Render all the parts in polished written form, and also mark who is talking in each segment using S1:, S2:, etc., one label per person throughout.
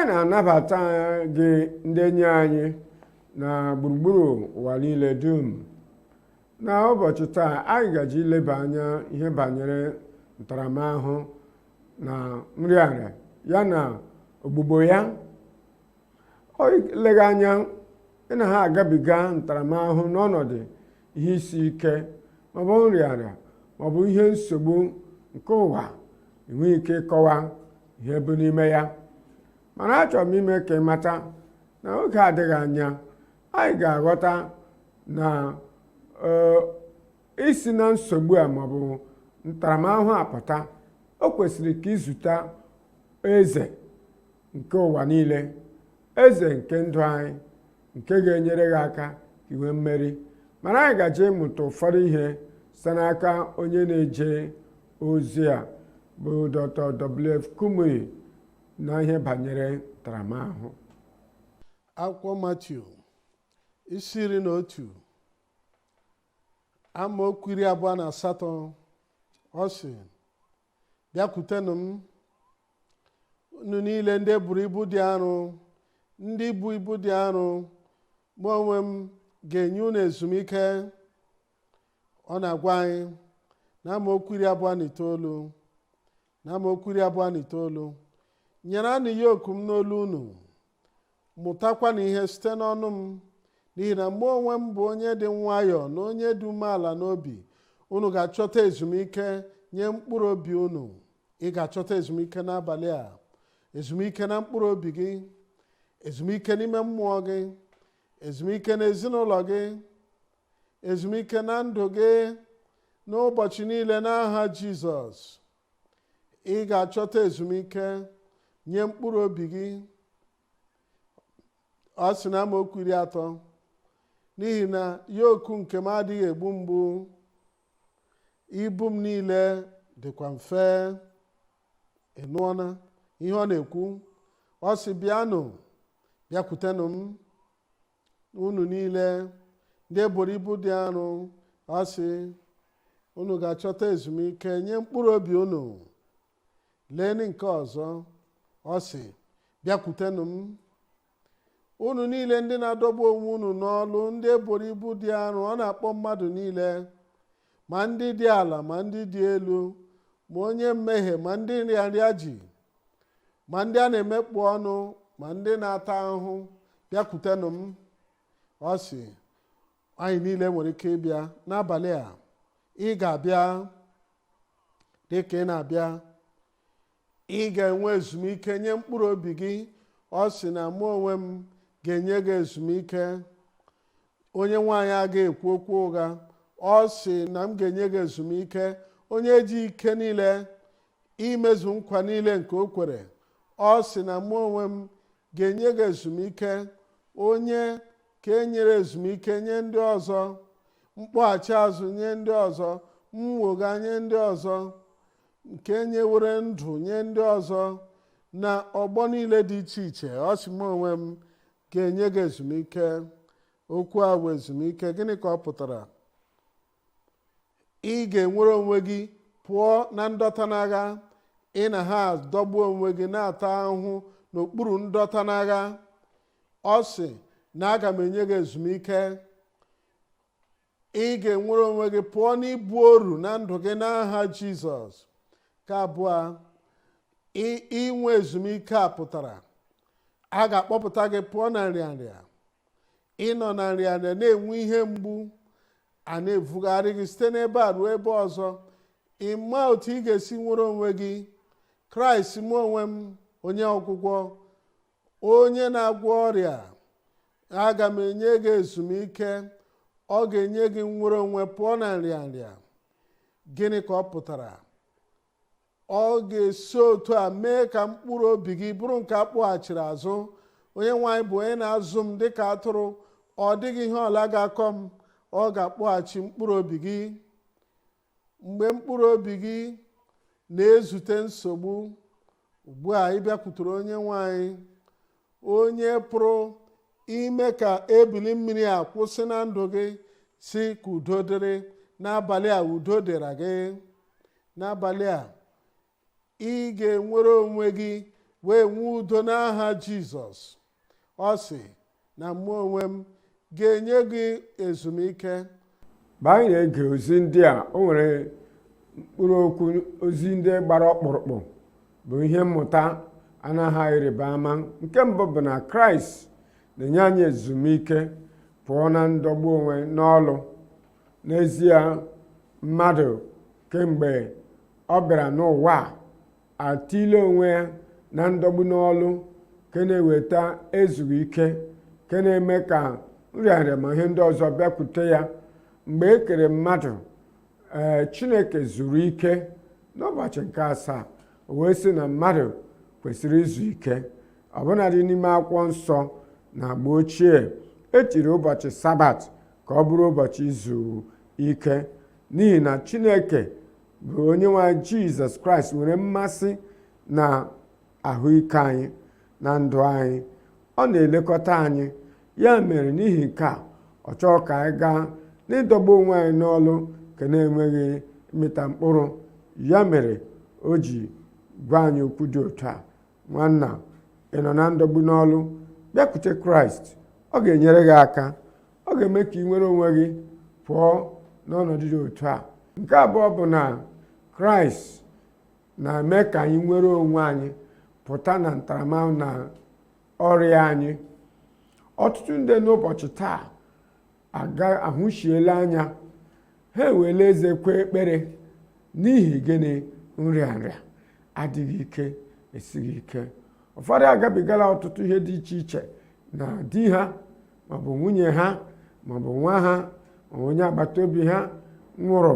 S1: Anyị na-anabata gị, ndị enyi anyị na gburugburu ụwa niile dum. Na ụbọchị taa, anyị gaji ileba anya ihe banyere ntaramahụhụ na nrịanrịa ya na ogbugbo ya. Eleghị anya, ị na ha agabiga ntaramahụhụ n'ọnọdụ ihe isi ike maọbụ nrịanrịa maọbụ ihe nsogbu nke ụwa enweghị ike ịkọwa ihe bụ n'ime ya. Mana achọrọ m ime ka ị mata na oge adịghị anya, anyị ga-aghọta na isi na nsogbu a maọbụ ntaramahụhụ a pụta, o kwesịrị ka izute eze nke ụwa niile, eze nke ndụ anyị, nke ga-enyere gị aka inwe mmeri. Mana anyị gaje ịmụta ụfọdụ ihe site n'aka onye na-eje ozi a bụ Dr. W.F. Kumuyi na ihe banyere ntaramahụhụ.
S2: Akwụkwọ Matiu, isi 11, amaokwu 28, ọ sị: "Bịakwutenụ m, unu niile ndị buru ibu dị arụ, ndị bu ibu dị arụ, mụ onwe m ga-enye unu ezumike." Ọ na-agwa anyị na amaokwu 29, na amaokwu 29, "Nyaranụ yoku m n'olu unu, mụtakwanụ ihe site n'ọnụ m, n'ihi na mụ onwe m bụ onye dị nwayọọ na onye dị umeala n'obi. Unu ga-achọta ezumike nye mkpụrụ obi unu." Ị ga-achọta ezumike n'abalị a, ezumike na mkpụrụ obi gị, ezumike n'ime mmụọ gị, ezumike n'ezinụlọ gị, ezumike na ndụ gị n'ụbọchị niile n'aha Jizọs. Ị ga-achọta ezumike nye mkpụrụ obi gị. Ọ sị na amaokwu 30, "N'ihi na yoku nke m adịghị egbu mgbu, ibu m niile dịkwa mfe." Ị nụọna ihe ọ na-ekwu? Ọ sị, "Bịanụ, bịakwutenụ m, unu niile ndị eboro ibu dị arụ." Ọ sị, "Unu ga-achọta ezumike nye mkpụrụ obi unu." Lee nke ọzọ, ọ sị, "Bịakwutenụ m, unu niile ndị na-adọgbu onwe unu n'ọlụ, ndị eboro ibu dị arụ." Ọ na-akpọ mmadụ niile, ma ndị dị ala ma ndị dị elu, ma onye mmehie ma ndị nrịanrịa ji, ma ndị a na-emekpu ọnụ ma ndị na-ata ahụhụ, "Bịakwutenụ m." Ọ sị anyị niile nwere ike ịbịa n'abalị a. Ị ga-abịa, dịka ị na-abịa, ị ga-enwe ezumike nye mkpụrụ obi gị. Ọ sị na mụ onwe m ga-enye gị ezumike. Onye nwaanyị agaghị ekwu okwu ụgha. Ọ sị na m ga-enye gị ezumike. Onye ji ike niile imezu nkwa niile nke o kwere, ọ sị na mụ onwe m ga-enye gị ezumike. Onye ka e nyere ezumike nye ndị ọzọ, mkpọghachi azụ nye ndị ọzọ, mnwoga nye ndị ọzọ, nke nyewere ndụ nye ndị ọzọ na ọgbọ niile dị iche iche, ọ sị mụ onwe m ga-enye gị ezumike. Okwu a bụ ezumike. Gịnị ka ọ pụtara? Ị ga-enwere onwe gị pụọ na ndọta n'agha ị na ha dọgbuo onwe gị na-ata ahụhụ n'okpuru ndọta n'agha. Ọ sị na aga m enye gị ezumike. Ị ga-enwere onwe gị pụọ n'ibu oru na ndụ gị n'aha Jizọs. Nke abụọ, inwe ezumike a pụtara a ga-akpọpụta gị pụọ na nrịanrịa. Ịnọ na nrịanrịa na-enwe ihe mgbu, a na-evugharị gị site n'ebe a ruo ebe ọzọ, ịma otu ị ga-esi nwere onwe gị. Kraịst, mụ onwe m, onye ọgwụgwọ, onye na-agwọ ọrịa, aga m enye gị ezumike. Ọ ga-enye gị nnwere onwe pụọ na nrịanrịa. Gịnị ka ọ pụtara? Ọ ga-esi otu a mee ka mkpụrụ obi gị bụrụ nke a kpọghachiri azụ. Onye nwaanyị bụ onye na-azụ m dịka atụrụ, ọ dịghị ihe ọla ga-akọ m. Ọ ga-akpọghachi mkpụrụ obi gị. Mgbe mkpụrụ obi gị na-ezute nsogbu ugbu a, ị bịakwutere onye nwanyị, onye pụrụ ime ka ebili mmiri a kwụsị na ndụ gị, si ka udo dịrị. N'abalị a, udo dịra gị. N'abalị a, ị ga-enwere onwe gị. Wee nwee udo n'aha Jizọs. Ọ sị na mụ onwe m ga-enye gị ezumike.
S1: Mgbe anyị na-ege ozi ndị a, o nwere mkpụrụ okwu ozi ndị gbara ọkpụrụkpụ bụ ihe mmụta anaghị ịrịba ama. Nke mbụ bụ na Kraịst na-enye anyị ezumike pụọ na ndọgbu onwe n'ọlụ. N'ezie, mmadụ kemgbe ọ bịara n'ụwa a atile onwe ya na ndọgbu n'ọlụ nke na-eweta ezughị ike, nke na-eme ka nrịanrịa ma ihe ndị ọzọ bịakwute ya. Mgbe e kere mmadụ, ee, Chineke zuru ike n'ụbọchị nke asaa, o wee sị na mmadụ kwesịrị izu ike. Ọbụnadị n'ime Akwụkwọ Nsọ na Agba Ochie, etiri ụbọchị Sabat ka ọ bụrụ ụbọchị izu ike, n'ihi na Chineke bụ Onye nwe anyị Jizọs Kraịst nwere mmasị na ahụike anyị na ndụ anyị. Ọ na-elekọta anyị. Ya mere, n'ihi nke a, ọ chọọ ka anyị gaa n'ịdọgbu onwe anyị n'ọlụ nke na-enweghị ịmịta mkpụrụ. Ya mere o ji gwa anyị okwu dị otu a: nwanna, ị nọ na ndọgbu n'ọlụ, bịakwute Kraịst. Ọ ga-enyere gị aka, ọ ga-eme ka ị nwere onwe gị pụọ n'ọnọdụ dị otu a. Nke abụọ bụ na Kraịst na-eme ka anyị nwere onwe anyị pụta na ntaramahụhụ na ọrịa anyị. Ọtụtụ ndị n'ụbọchị taa aga ahụchiela anya, ha ewele eze kwee ekpere. N'ihi gịnị? Nrịanrịa, adịghị ike, esighị ike. Ụfọdụ agabigala ọtụtụ ihe dị iche iche na di ha, maọbụ nwunye ha, maọbụ nwa ha, maọbụ onye agbata obi ha nwụrụ.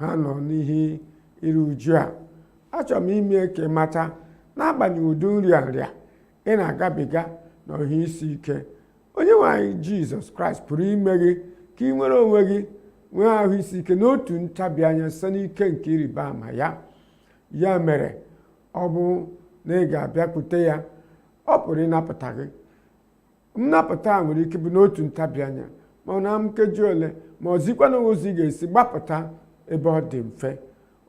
S1: Ha nọ n'ihe iru uju a. Achọrọ m ime ka ị mata, n'agbanyeghị ụdị nrịanrịa ị na-agabiga na ihe isi ike, Onye nwe anyị Jizọs Kraịst pụrụ ime gị ka ị nwere onwe gị, nwee ahụ isi ike n'otu ntabi anya, site n'ike nke ịrịba ama ya. Ya mere, ọ bụ na ị ga-abịakwute ya, ọ pụrụ ịnapụta gị. Nnapụta a nwere ike bụ n'otu ntabi anya, ma ọ na nkeji ole, ma ọ zikwana ụzọ ị ga-esi gbapụta ebe ọ dị mfe.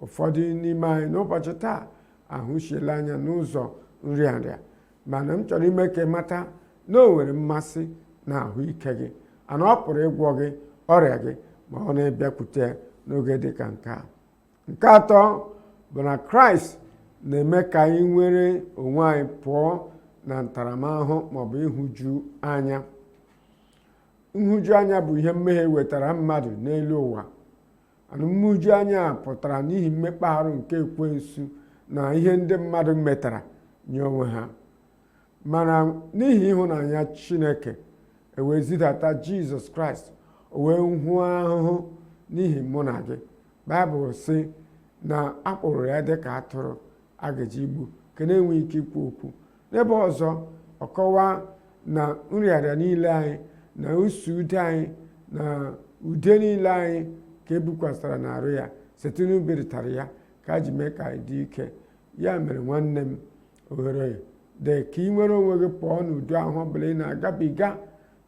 S1: Ụfọdụ n'ime anyị n'ụbọchị taa ahụchiela anya n'ụzọ nrịanrịa, mana m chọrọ ime ka ị mata na o nwere mmasị na ahụike gị, ana ọ pụrụ ịgwọ gị ọrịa gị ma ọ na-ebịakwute n'oge dị ka nke a. Nke atọ bụ na Kraịst na-eme ka anyị nwere onwe anyị pụọ na ntaramahụhụ maọbụ ịhụju anya. Nhụju anya bụ ihe mmehie wetara mmadụ n'elu ụwa. Ana nhụju anya pụtara n'ihi mmekpa arụ nke ekwensu na ihe ndị mmadụ metara nye onwe ha. Mana n'ihi ịhụnanya Chineke, ewee zidata Jizọs Kraịst, o wee hụọ ahụhụ n'ihi mụ na gị. Baịbụl sị na a kpụrụ ya dịka atụrụ a gaji igbu nke na-enweghị ike ikwu okwu. N'ebe ọzọ, ọ kọwaa na nrịarịa niile anyị na usu ude anyị na ude niile anyị ka ebukwasara n'arụ ya, site n'uberitara ya ka a ji mee ka anyị dị ike. Ya mere, nwanne m, ohere dị ka ị nwere onwe gị pụọ n'udo ahụ ọbụla ị na-agabiga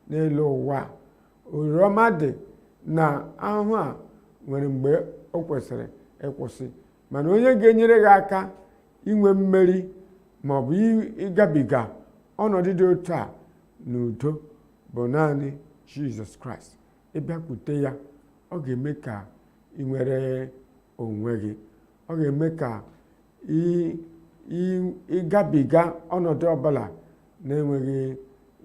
S1: n'elu ụwa. Ohere ọma dị na ahụhụ a nwere mgbe o kwesịrị ịkwụsị, mana onye ga-enyere gị aka inwe mmeri ma ọ bụ ịgabiga ọnọdụ dị otu a n'udo bụ naanị Jizọs Kraịst. Ịbịakwute ya, ọ ga-eme ka ị nwere onwe gị, ọ ga-eme ka ịgabiga ọnọdụ ọbụla na-enweghị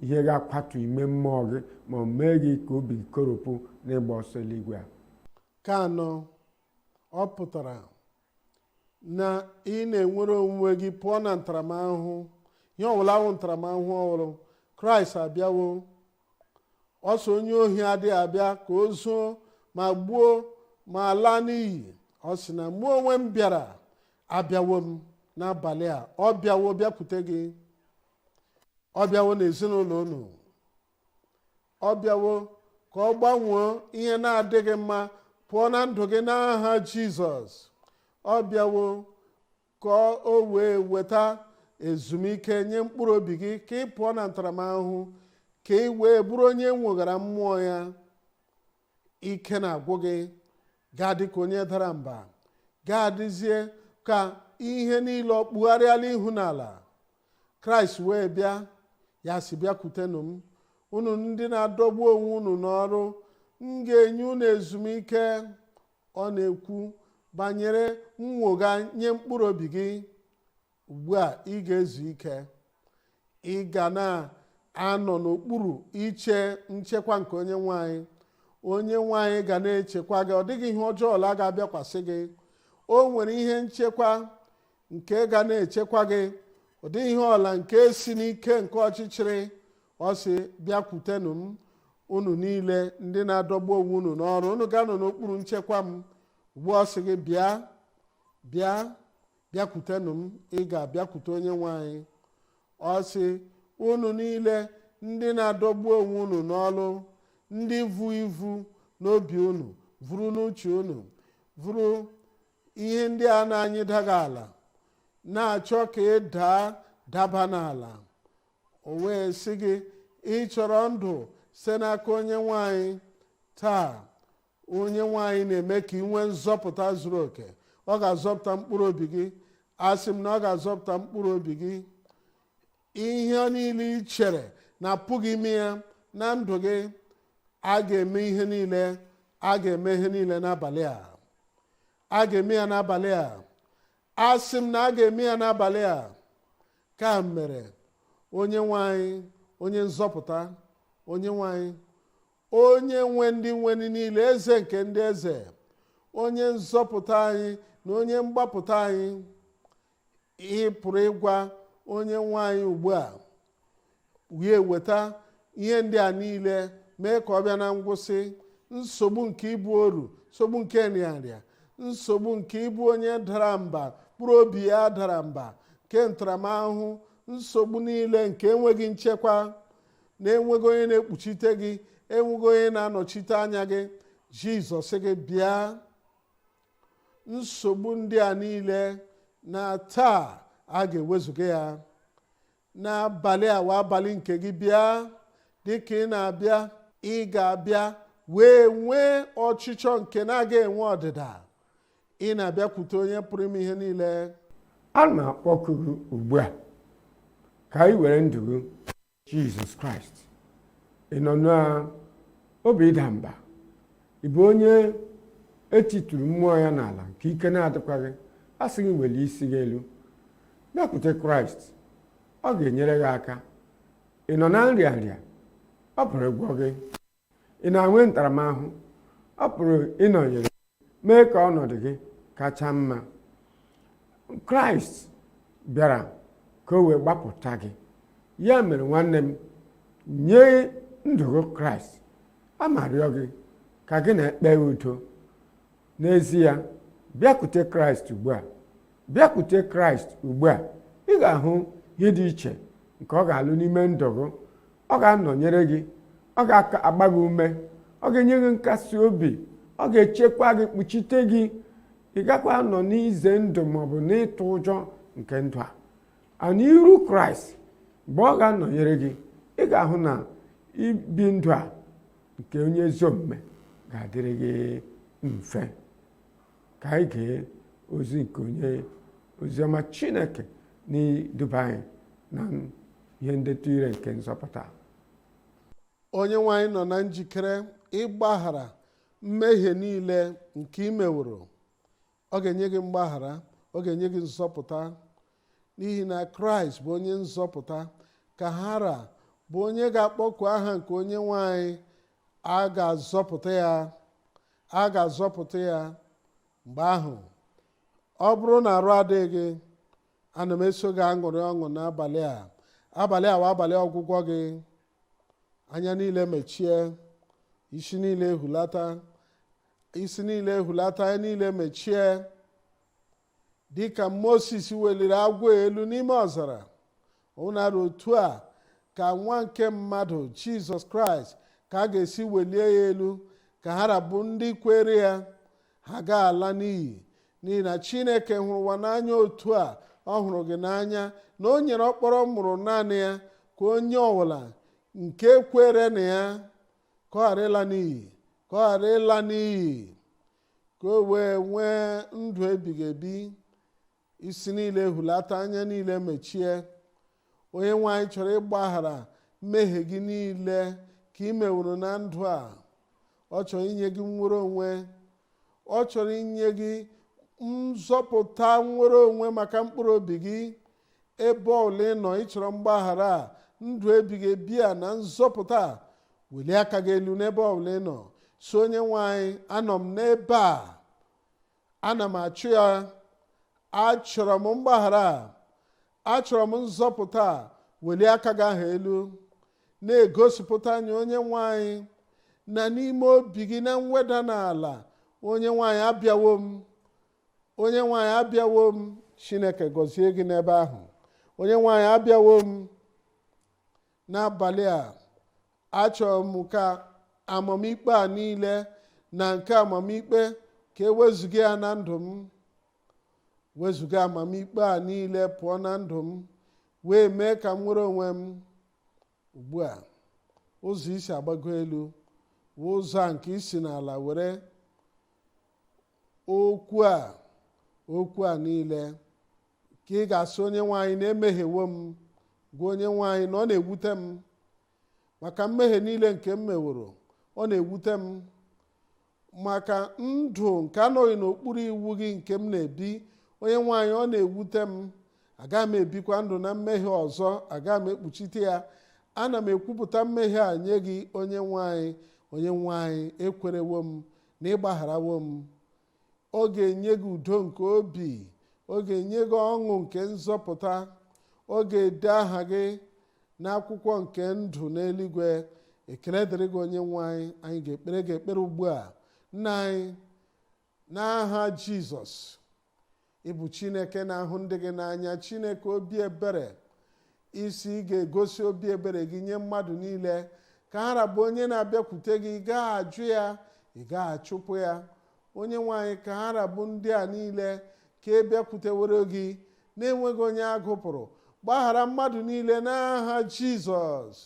S1: ihe ga-akwatu ime mmụọ gị ma ọ mee gị ka obi koropụ n'ịgba ọsọ eluigwe a.
S2: Nke anọ, ọ pụtara na ị na-enwere onwe gị pụọ na ntaramahụhụ. Ihe ọbụla awụ ntaramahụhụ ọhụrụ, Kraịst abịawo. Ọsọ onye ohi adịghị abịa ka o zuo ma gbuo ma laa n'iyi. Ọ sị na mụ onwe m bịara, abịawo m n'abalị a. Ọ bịawo bịakwute gị, ọ bịawo n'ezinụlọ unu, ọ bịawo ka ọ gbanwee ihe na-adịghị mma pụọ na ndụ gị n'aha Jizọs. Ọ bịawo ka o wee weta ezumike nye mkpụrụ obi gị, ka ị pụọ na ntaramahụhụ, ka ị wee bụrụ onye nweghara mmụọ ya. Ike na-agwụ gị, ga-adị ka onye dara mba, ga-adịzie ka ihe niile ọ kpugharịala ihu n'ala. Kraịst wee bịa, ya sị, bịakwutenụ m, unu ndị na-adọgbu onwe unu n'ọrụ, m ga-enye unu ezumike. Ọ na-ekwu banyere nnwogha nye mkpụrụ obi gị. Ugbu a ị ga-ezu ike, ị ga na-anọ n'okpuru iche nchekwa nke onye nwe anyị. Onye nwe anyị ga na-echekwa gị, ọ dịghị ihe ọjọọ ọla ga-abịakwasị gị. O nwere ihe nchekwa nke ga na-echekwa gị, ọ dịghị ihe ọla nke si n'ike nke ọchịchịrị. Ọ sị, bịakwutenụ m, unu niile ndị na-adọgbu onwe unu n'ọrụ, unu ga-anọ n'okpuru nchekwa m. Ugbu a ọ sị gị, bịa, bịa, bịakwutenụ m. Ị ga-abịakwute onye nwe anyị. Ọ sị, unu niile ndị na-adọgbu onwe unu n'ọrụ, ndị vu ivu n'obi unu, vuru n'uche unu, vuru ihe ndị a na-anyịdaghị ala, na-achọ ka ị daa daba n'ala. O wee sị gị, ị chọrọ ndụ site n'aka onye nwe anyị. Taa onye nwe anyị na-eme ka ị nwee nzọpụta zuru oke. Ọ ga-azọpụta mkpụrụ obi gị. Asị m na ọ ga-azọpụta mkpụrụ obi gị. Ihe niile ị chere na apụghị ime ya na ndụ gị, a ga-eme ihe niile. A ga-eme ihe niile n'abalị a. A ga-eme ya n'abalị a. Asị m na a ga-eme ya n'abalị a. Ka mere onye nwe anyị, onye nzọpụta, onye nwe anyị, onye nwe ndị nwe niile, eze nke ndị eze, onye nzọpụta anyị na onye mgbapụta anyị. Ị pụrụ ịgwa onye nwe anyị ugbu a, wee weta ihe ndị a niile, mee ka ọ bịa na ngwụsị. Nsogbu nke ịbụ oru, nsogbu nke nrịanrịa, nsogbu nke ịbụ onye dara mba, mkpụrụ obi ya dara mba, nke ntaramahụhụ, nsogbu niile nke enweghị nchekwa, na-enweghị onye na-ekpuchite gị, enweghị onye na-anọchite anya gị. Jizọs gị bịa. Nsogbu ndị a niile na taa a ga-ewezuga ya. N'abalị a wa abalị nke gị, bịa. Dịka ị na-abịa, ị ga-abịa wee nwee ọchịchọ nke na-aga enwe ọdịda. Ị na-abịakwute onye pụrụ ime ihe niile.
S1: A na-akpọku gị ugbu a ka ị were ndụ gị Jizọs Kraịst. Ị nọ n'obi ịda mba, ị bụ onye etituru mmụọ ya n'ala nke ike na-adịkwaghị, a sị gị welie isi gị elu, bịakwute Kraịst, ọ ga-enyere gị aka. Ị nọ na nrịanrịa, ọ pụrụ ịgwọ gị. Ị na-enwe ntaramahụhụ, ọ pụrụ ịnọnyere mee ka ọnọdụ gị kacha mma. Kraịst bịara ka o wee gbapụta gị. Ya mere nwanne m, nye ndụ gị Kraịst. A ma rịọ gị ka gị na-ekpe udo. N'ezie, bịakwute Kraịst ugbu a, bịakwute Kraịst ugbu a. Ị ga-ahụ ihe dị iche nke ọ ga-alụ n'ime ndụ gị. Ọ ga-anọnyere gị, ọ ga-agba gị ume, ọ ga-enye gị nkasi obi, ọ ga-echekwa gị, kpuchite gị. Ị gakwa anọ n'ize ndụ maọbụ n'ịtụ ụjọ nke ndụ a. N'iru Kraịst, mgbe ọ ga-anọnyere gị, ị ga-ahụ na ibi ndụ a nke onye ezi omume ga-adịrị gị mfe. Ka anyị gee ozi nke onye oziọma Chineke n'iduba anyị na ihe ndetụ ire nke nzọpụta.
S2: Onye nwe anyị nọ na njikere ịgbaghara mmehie niile nke ị meworo. Ọ ga-enye gị mgbaghara, ọ ga-enye gị nzọpụta, n'ihi na Kraịst bụ onye nzọpụta. Ka hara bụ onye ga-akpọku aha nke onye nwe anyị, a ga-azọpụta ya, a ga-azọpụta ya. Mgbe ahụ, ọ bụrụ na arụ adịghị gị, ana m eso gị aṅụrị ọṅụ n'abalị a. Abalị a wa abalị ọgwụgwọ gị. Anya niile mechie, isi niile ehulata, isi niile ehulata, anya niile mechie. Dịka Moses weliri agwọ elu n'ime ọzara, ụnara otu a ka nwa nke mmadụ Jizọs Kraịst ka a ga-esi welie ya elu, ka ha rabụ ndị kwere ya ha ga-ala n'iyi. N'ihi na Chineke hụrụ ụwa n'anya otu a, ọ hụrụ gị n'anya na o nyere ọkpọrọ mụrụ naanị ya, ka onye ọbụla nke kwere na ya ka ọ ghara ịla n'iyi, ka ọ ghara ịla n'iyi, ka o wee nwee ndụ ebighị ebi. Isi niile ehulata, anya niile mechie. Onye nwe anyị chọrọ ịgbaghara mmehie gị niile ka ị meworo na ndụ a. Ọ chọrọ inye gị nnwere onwe. Ọ chọrọ inye gị nzọpụta, nnwere onwe maka mkpụrụ obi gị. Ebe ọbụla ị nọ, ị chọrọ mgbaghara a, ndụ ebighị ebi a na nzọpụta a, welie aka gị elu n'ebe ọbụla ị nọ, so onye nwe anyị, anọ m n'ebe a, ana m achụ ya, achọrọ m mgbaghara a, achọrọ m nzọpụta a. Welie aka gị ahụ elu, na-egosipụta anya onye nwe anyị na n'ime obi gị na mweda n'ala. Onye nwe anyị, abịawo m. Onye nwe anyị, abịawo m. Chineke gọzie gị n'ebe ahụ. Onye nwe anyị, abịawo m n'abalị a. Achọrọ m ka amamikpe a niile na nke amamikpe ka ewezuga ya na ndụ m. Wezuga amamikpe a niile pụọ na ndụ m, wee mee ka m nwere onwe m ugbu a. Ụzọ isi agbago elu bụ ụzọ a nke isi n'ala were okwu a, okwu a niile ka ị ga-asị onye nwe anyị na-emehiewo m. Gwa onye nwe anyị na ọ na-ewute m maka mmehie niile nke m meworo. Ọ na-ewute m maka ndụ nke anọghị n'okpuru iwu gị nke m na-ebi. Onye nwe anyị, ọ na-ewute m. Agaghị m ebikwa ndụ na mmehie ọzọ. Agaghị m ekpuchite ya. Ana m ekwupụta mmehie a nye gị, onye nwe anyị. Onye nwe anyị, ekwerewo m na ịgbagharawo m. Ọ ga-enye gị udo nke obi. Ọ ga-enye gị ọṅụ nke nzọpụta. Ọ ga-ede aha gị n'akwụkwọ nke ndụ n'eluigwe. Ekele dịrị gị, onye nwe anyị. Anyị ga-ekpere gị ekpere ugbu a. Nna anyị, n'aha Jizọs, ịbụ Chineke na-ahụ ndị gị n'anya, Chineke obi ebere. Isi ị ga-egosi obi ebere gị nye mmadụ niile, ka ha rabụ onye na-abịakwute gị. Ị gaghị ajụ ya, ị gaghị achụpụ ya. Onye nwe anyị, ka ha rabụ ndị a niile ka e bịakwutewere gị na-enweghị onye agụpụrụ. Gbaghara mmadụ niile n'aha Jizọs.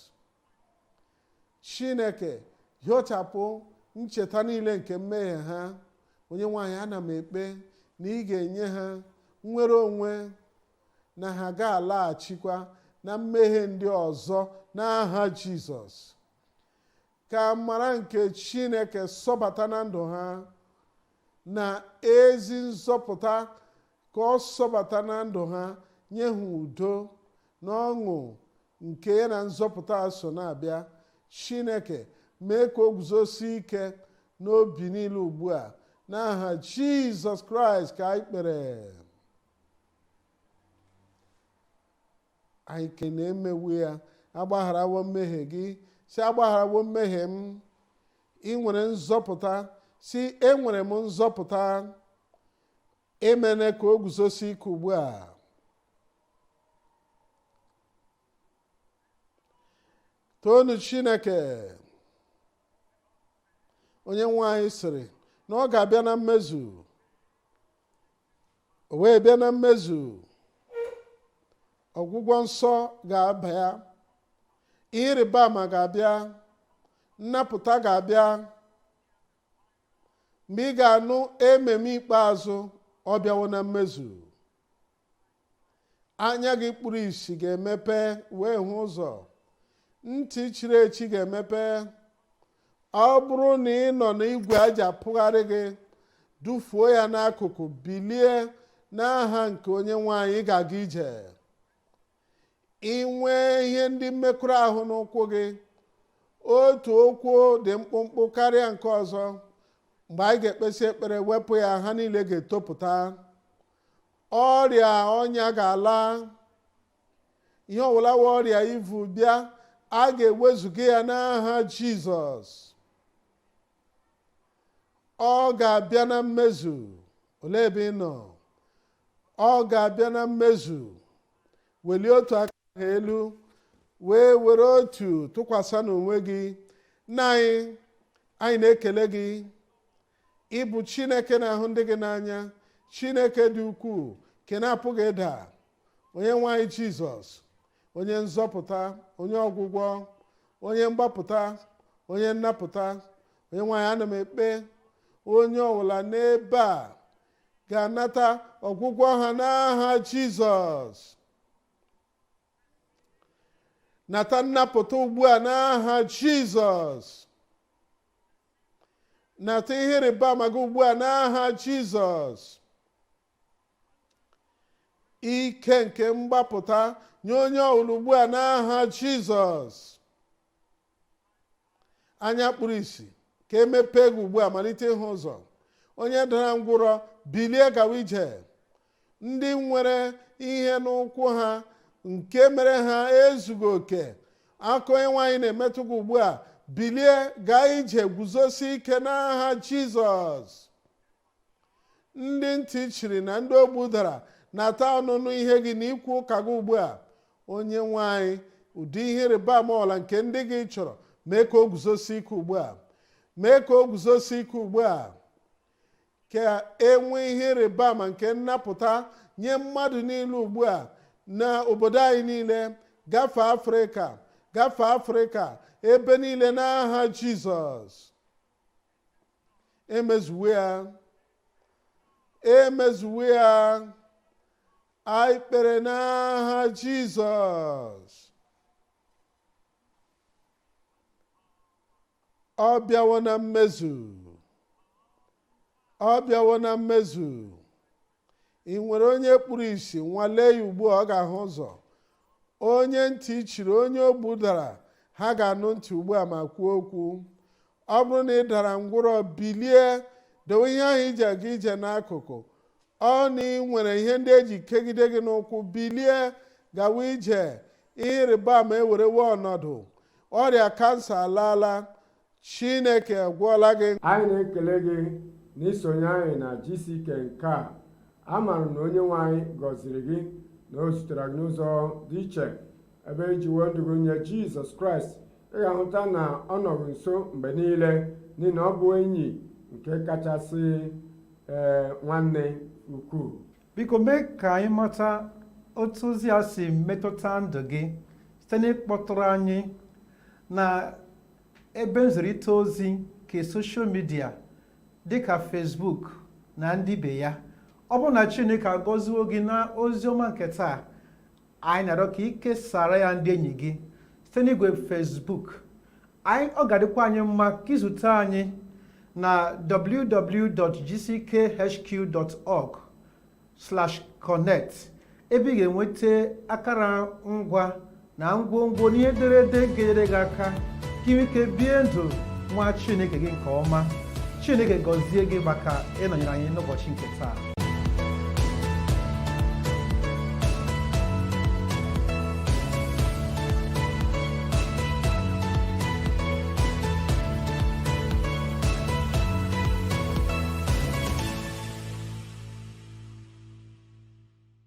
S2: Chineke, hiochapụ ncheta niile nke mmehie ha. Onye nwe anyị, ana m ekpe na ị ga-enye ha nnwere onwe, na ha ga-alaghachikwa na mmehie ndị ọzọ n'aha Jizọs. Ka amara nke Chineke sọbata na ndụ ha, na ezi nzọpụta ka ọ sọbata na ndụ ha, nye ha udo na ọṅụ nke ya na nzọpụta so na-abịa. Chineke, mee ka o guzosie ike n'obi niile ugbu a. N'aha Jizọs Kraịst ka anyị kpere. Anyị ke na-emewu ya. Agbagharawo mmehie gị, si agbagharawo mmehie m. Ị nwere nzọpụta, si enwere m nzọpụta. Emene ka o guzosie ike ugbu a. Toonu Chineke. Onye nwe anyị sịrị na ọ ga-abịa na mmezu. O wee bịa na mmezu. Ọgwụgwọ nsọ ga-aba ya, ihe ịrịba ama ga-abịa, nnapụta ga-abịa. Mgbe ị ga-anụ ememe ikpeazụ, ọ bịawo na mmezu. Anya gị kpuru ìsì ga-emepe wee hụ ụzọ, ntị chiri echi ga-emepe. Ọ bụrụ na ị nọ n'igwe aja pụgharị gị, dufuo ya n'akụkụ, bilie n'aha nke onye nwe anyị, ga-aga ije. Ị nwee ihe ndị mmekọrọ ahụ n'ụkwụ gị, otu ụkwụ dị mkpụmkpụ karịa nke ọzọ, mgbe anyị ga-ekpesi ekpere wepụ ya, ha niile ga-etopụta. Ọrịa ọnya ga-ala. Ihe ọbụla wụ ọrịa ivu bịa, a ga-ewezuga ya n'aha Jizọs. Ọ ga-abịa na mmezu. Olee ebe ị nọ? Ọ ga-abịa na mmezu. Welie otu aka ahụ elu, wee were otu tụkwasị n'onwe gị. Nna anyị, anyị na-ekele gị. Ị bụ Chineke na-ahụ ndị gị n'anya, Chineke dị ukwuu nke na-apụghị ịda. Onye nwe anyị Jizọs, onye nzọpụta, onye ọgwụgwọ, onye mgbapụta, onye nnapụta. Onye nwe anyị, ana m ekpe onye ọbụla n'ebe a ga-anata ọgwụgwọ ha n'aha Jizọs. Nata nnapụta ugbu a n'aha Jizọs. Nata ihe ịrịba ama gị ugbu a n'aha Jizọs. Ike nke mgbapụta nye onye ọbụla ugbu a n'aha Jizọs. Anya kpuru ìsì ka emepee gị ugbu a, malite ịhụ ụzọ. Onye dara ngwụrọ, bilie gawa ije. Ndị nwere ihe n'ụkwụ ha nke mere ha ezughị oke, aka Onye nwaanyị na-emetụ gị ugbu a, bilie gaa ije, guzosie ike n'aha Jizọs. Ndị ntị chiri na ndị ogbu dara, nata ọnụnụ ihe gị na ikwu ụka gị ugbu a. Onye nwanyị, ụdị ihe ịrịba ama ọla nke ndị gị chọrọ, mee ka o guzosie ike ugbu a, mee ka o guzosie ike ugbu a, ka e nwee ihe ịrịba ama nke nnapụta nye mmadụ niile ugbu a na obodo anyị niile, gafee Afrịka, gafee Afrịka, ebe niile n'aha Jizọs. Emezuwe ya, emezuwe ya, anyị kpere n'aha Jizọs. Ọ bịawo na mmezu, ọ bịawo na mmezu. Ị nwere onye kpuru ìsì, nwalee ya ugbu a, ọ ga-ahụ ụzọ. Onye ntị chiri, onye ogbu dara, ha ga-anụ ntị ugbu a ma kwuo okwu. Ọ bụrụ na ị dara ngwụrọ, bilie, dowe ihe ahụ iji aga ije n'akụkụ. Ọ na ị nwere ihe ndị eji kegide gị n'ụkwụ, bilie gawa ije. Ihe ịrịba ama ewerewo ọnọdụ. Ọrịa kansa alaala, Chineke agwọọla gị.
S1: Anyị na-ekele gị na isonye anyị na GCK nke a. Amaara m na Onye nwe anyị gọziri gị na o zutere gị n'ụzọ dị iche ebe iji wee ndụ gị nye Jizọs Kraịst. Ị ga-ahụta na ọ nọghị nso mgbe niile, n'ihi na ọ bụ enyi nke kachasị ee nwanne ukwuu.
S3: Biko mee ka anyị mata otu ozi a si metụta ndụ gị site n'ịkpọtụrụ anyị na ebe nzirịta ozi nke soshal midia dịka Facebook na ndị ibe ya. Ọ bụrụ na Chineke agọziwo gị na ozi ọma nke taa, anyị na-arịọ ka ị kesara ya ndị enyi gị site n'igwe Facebook anyị. Ọ ga-adịkwa anyị mma ka izute anyị na www.gckhq.org/connect, ebe ị ga-enweta akara ngwa na ngwongwo na ihe ederede ga-enyere gị aka ka ị nwee ike bie ndụ nwa Chineke gị nke ọma. Chineke gọzie gị maka ịnọnyere anyị n'ụbọchị nke taa.